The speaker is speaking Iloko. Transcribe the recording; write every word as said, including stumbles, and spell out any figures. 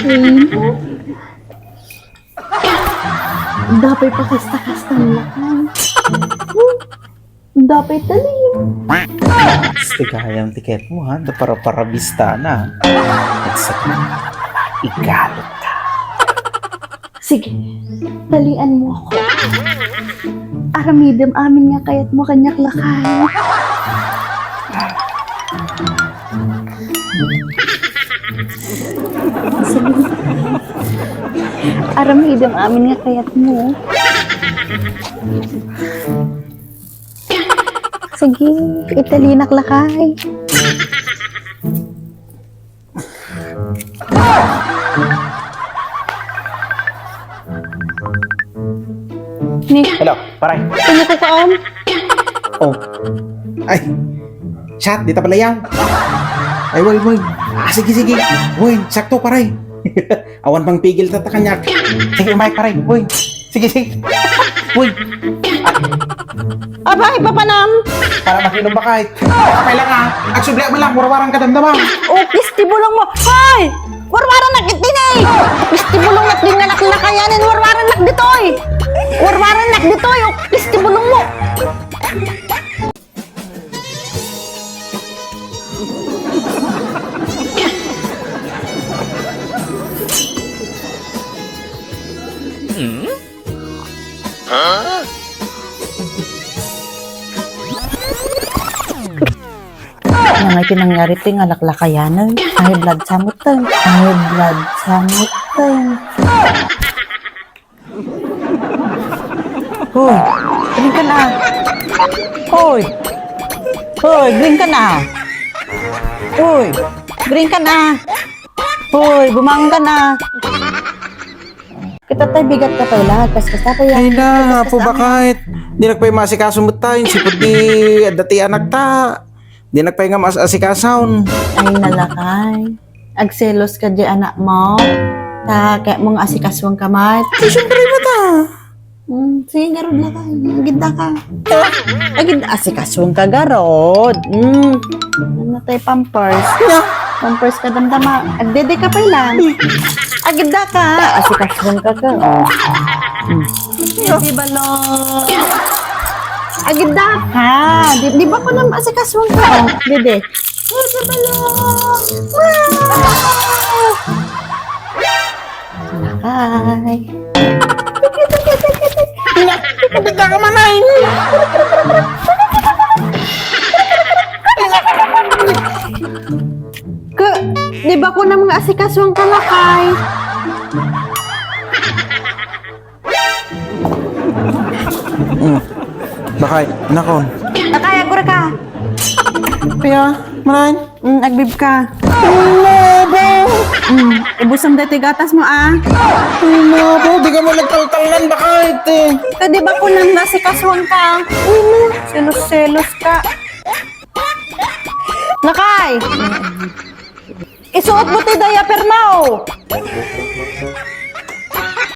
Ay, no. Dapay pa kasta-kasta nga lakan. Hmm? Dapay talim. Asti gayam ti kayatmo, ha? Da para-para bista na. At sa igalot ka. Sige, talian mo ako. Aramidem amin nga kayatmo kaniak, lakay. Sige. Aramidem amin nga kayatmo. Sige, italinak, lakay. Ni, Hello, pare. Sino ko kaon? Oh. Ay. Shot, dita palayaw. Ay, way, way. Ah, sige, sige. Way, sakto, pare. Awan pang pigil ta kaniak. Sige, Mike, pare. Way. Sige, sige. Way. Abay, papanam! Para makinom ba kahit? Kapay lang, ah. Agsubli mo lang, warwarang kadamdama. Oh, piste bulong mo. Hoy! Warwaran na kit din eh! Piste bulong na din nga naklakayanin, warwaran na ditoy! Warwaran na ditoy, oh, piste bulong mo! Nangay ti nangyari ti nga laklakayanen. High blood samutten. High blood samutten. Hoy, green ka na. Hoy. Hoy, green ka na. Hoy, green ka na. Hoy, bumangon ka na. Kita tay bigat ka pay lahat. Kas-, kasta pa yan. Ay na, Kas-, apo kasta bakit? Di nagpay masikaso mo tayo. Sipot di, adda ti anak ta. Di nagpay nga mas asikason. Ay, nalakay. Agselos ka di anak mo. Ta, kaya mo nga asikason ka, Mart. Ay, siyempre ba ta? Hmm, sige, garod lakay. Agidda ka. Agid, asikason ka, garod. Hmm. Ano tayo, pampers? Pampers ka, damdama. Agdede ka pa lang. Agidda ka. Asikason ka ka. Oh. Hmm. Di ba, lo? Agidda ka. Di, di ba ko nang asikason ka? Oh, dede. Ay, di ba, lo? Wow! Lakay. Agidda ka man ay. Ka, di ba ko nang asikason ka, lakay? Mm. Lakay, nakon. Lakay, agura ka. Kaya, manain? Mm, agbib ka. Labo! Mm, ibusam dati gatas mo, ah. Labo, di ka mo nagtaltalan, bakit eh? Ka, di ba ko nang nasikasuan ka? Selos-selos ka. Lakay! Isuot mo ti diaper mo!